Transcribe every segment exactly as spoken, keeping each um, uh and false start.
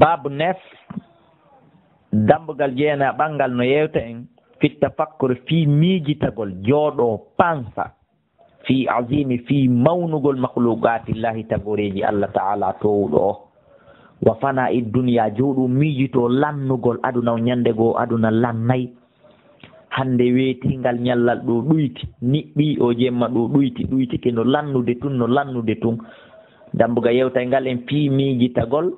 Baabu nef, dambugal jeenaɓangal no yewta en fi tafakkur, fii miijitagol, jooɗoo, pansa, fii azimi, fii mawnugol makhluqaatillahi, tagoreeji Allah Ta'ala toowuɗo o. Wa fana'i dunya, jooɗoo miijitoo lannugol aduna o, ñande goo aduna lannay. Hannde weetiingal ñallal ɗoo ɗuyti, niɓɓii o jemma ɗoo ɗuyti, ɗuytike no lannude tun, no lannude tun. Dambugal yewtay ngal en fii miijitagol,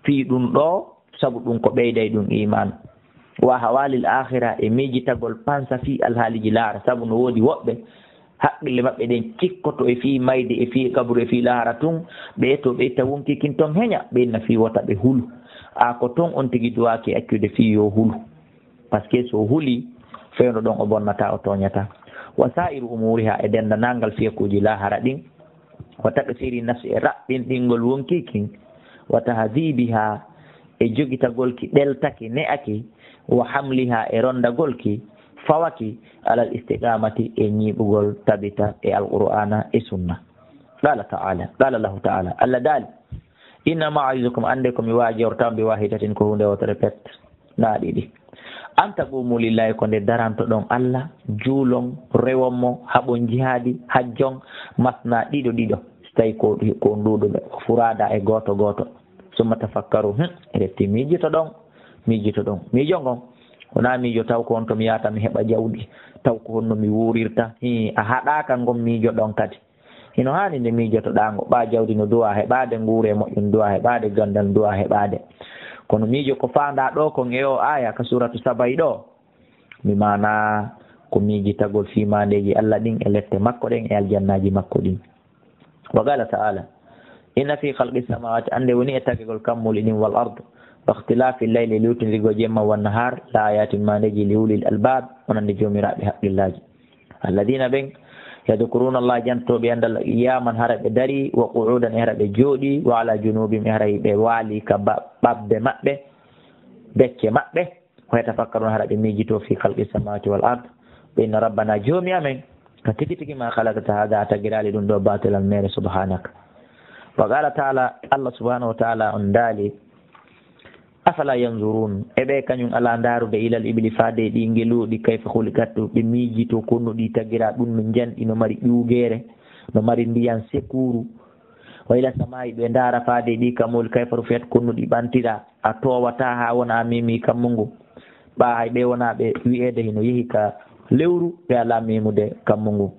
fii ɗun ɗoo, sabu ɗun ko ɓeyday ɗun iimaan. Wa ahwaalil aakhira, e miijitagol pansa fii alhaaliiji laara, sabu no woodi woɓɓe haqqille maɓɓe ɗen cikkoto e fii mayde, e fii kaburu, e fii laara tun, ɓe to ɓe itta wonki kin ton heña, ɓe inna fii wota ɓe hulu. A ko ton on tigi duwaaki accude fii yo hulu. Parce que so huli, fewndo ɗon o bonnata, o tooñata. Wa saa'iru umuuriha, e denndanangal fiyakuuji laahara ɗin. Wa taqsiri nafsi, e raɓɓinɗingol wonki kin. Wa tahdibiha, e jogitagol ki, ɗeltaki, ne'aki. Wa hamliha, e rondagol ki, fawaki, alal istiqamati, e ñiiɓugol tabita e Alqur'aana e sunna. Qala ta'ala, qala Allahu ta'ala, Allah daali, "Innama a'izukum, annde ko mi waajorta on, bi wahidatin, ko huunde wootere pet, naa ɗiɗi. An taqumu lillahi, ko nde darantoɗon Allah, juulon, rewon mo, haɓon jihaadi, hajjon, masna, ɗiɗo ɗiɗo, so tawi ko, ko on ɗuuɗuɓe, furada, e gooto gooto. Summa tafakkaru, hmm, refti miijitoɗon, miijitoɗon. Miijo ngon, wonaa miijo taw ko honto mi yahata mi heɓa jawdi, taw ko honno mi wuurirta. Hii, a haɗaaka ngon miijo ɗon kadi. Hino haani nde miijotoɗaa ngo, ɓaa jawdi no duwaa heɓaade, nguuree moƴƴo no duwaa heɓaade, ganndal no duwaa heɓaade. Kono miijo ko faandaa ɗoo kon e oo aaya ka suuratu Sabay ɗoo, bi maanaa ko miijitagol fii maandeeji Alla ɗin e lette makko ɗen e aljannaaji makko ɗin. Wa qaala ta'aala, "Inna fii khalqi samaawaati", annde woni e tagegol kammuuli ɗin, "wal ard, wa ikhtilaafi layli", e liwtindirgol jemma, "wan nahaar", la aayaatin, maandeeji, "li ulil albaab", wonande joomiraaɓe haqqillaaji. Alladina ɓen, yadkuruna Allah, jantooɓe anndal, qiyaman, hara ɓe darii, wa qu'udan, e hara ɓe jooɗii, wa ala junubihim, e hara ɓe waalii ka ba-, ɓabbe maɓɓe, becce maɓɓe, wa yatafakkaruna, hara ɓe miijitoo, fi khalqi samawati wal ard, ɓe inna rabbana, joomi amen, ka tigi tigi ma khalaqta hadha, a tagiraali ɗum ɗo, batilan, mere, subhanaka. Wa qala taala, Allah subhanahu wa taala on daali, Afala yanzurun, e ɓe kañum alaa ndaarude, ilal ibili, faade e ɗi ngeluuɗi, kayfa khuliqat, ɓe miijitoo ko no ɗi tagiraa, ɗum no njanɗi, no mari ƴuugeere, no mari ndiyan sekuru. Wa ila samaa'i, ɓe ndaara faade e ɗi kammuuli, kayfa rufi'at, ko no ɗi ɓantiraa, a toowataa haa wona a memi kammu ngu. Ɓaa hay ɓe wonaa ɓe wi'eede hino yehi ka lewru, ɓe alaa memude kammu ngu.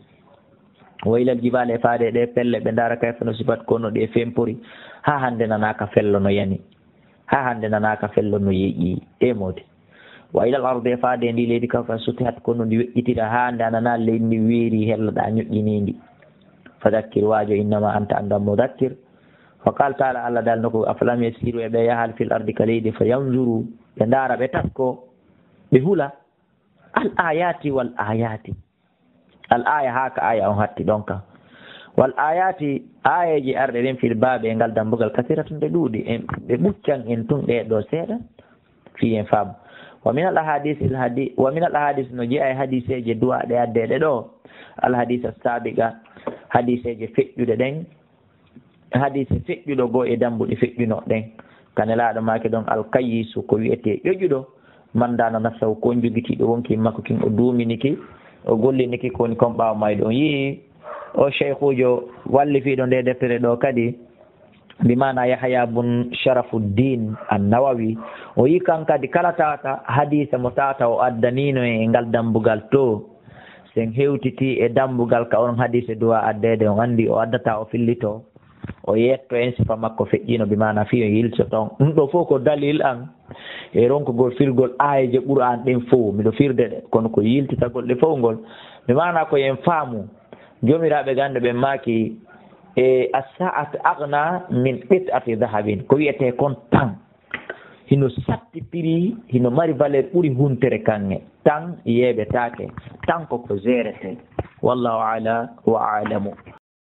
Wa ilal jibaali, e faade e ɗe pelle, ɓe ndaara kayfa nusifat, ko no ɗe fempori, haa hannde nanaa ka fello no yani. Haa hannde nanaa ka fello no yeƴƴi, e moodi. Wa ilal ardi, e faade e ndi leydi, kayfa sutihat, ko no ndi weƴƴitira, haa hannde a nanaa leydi ndi weeri, hella ɗa ñoƴƴinii ndi. Fadakkir, waajo, innama anta, anta mudakkir. Wa qala taala, Allah daal no ko, afalam yasiru, e ɓe yahaali, fil ardi, ka leydi, fa yanzuru, ɓe ndaara, ɓe tasko, ɓe hula, al ayati wal ayati. Al aya, haa ka aya on hatti ɗon kan. Wal ayati, aayeeji arɗe ɗen, fil baabi, e ngal dambugal, kasiratun, ɗe ɗuuɗi, en, ɓe ɓuccan en tun ɗe ɗo seeɗa, fii en faamu. Wa min al ahadis al hadi-, wa min al ahadis, no jeyaa e hadiseeje duwaaɗe addeeɗe ɗo, al hadis as sabiqa, hadiseeje feƴƴuɗe ɗen, Hadiise feƴƴuɗo goo e dambuɗe feƴƴunoo ɗen. Ka Nelaaɗo maaki ɗon, Alkayisu, ko wi'etee ƴoƴuɗo, man daana nafsahu, ko on jogitiiɗo wonki makko kin, o duumini ki, o gollini ki, ko woni kon ɓaawo mayɗo. On yi'i o sheykhuujo wallifiiɗo ndee deftere ɗoo kadi, bi maana Yahya bun Sharafuddin An-Nawawi, o yi'i kan kadi kala taata hadiise mo taata o addaniino en e ngal dambugal too, si en hewtitii e dambugal ka on hadiise duwaa addeede, on anndi o addataa o fillitoo. O yetto en sifa makko feƴƴiino, bi maana fii o yiltoto on. Ɗum ɗoo fof ko dalil an e ronkugol firgol aayeeje Qur'aan ɗen fof. Miɗo firde ɗe, kono ko yiltitagol ɗe fof ngol. Bi maana ko en faamu. Joomiraaɓe gannde ɓen maaki, e, "As-sa'at aghna min qit'ati dhahabin." Ko wi'etee kon tan. Hino satti prix, hino mari valeur ɓuri huntere kaŋŋe. Tan yeeɓetaake. Tan ko ko gérete. Wallahu a'la wa a'lamu.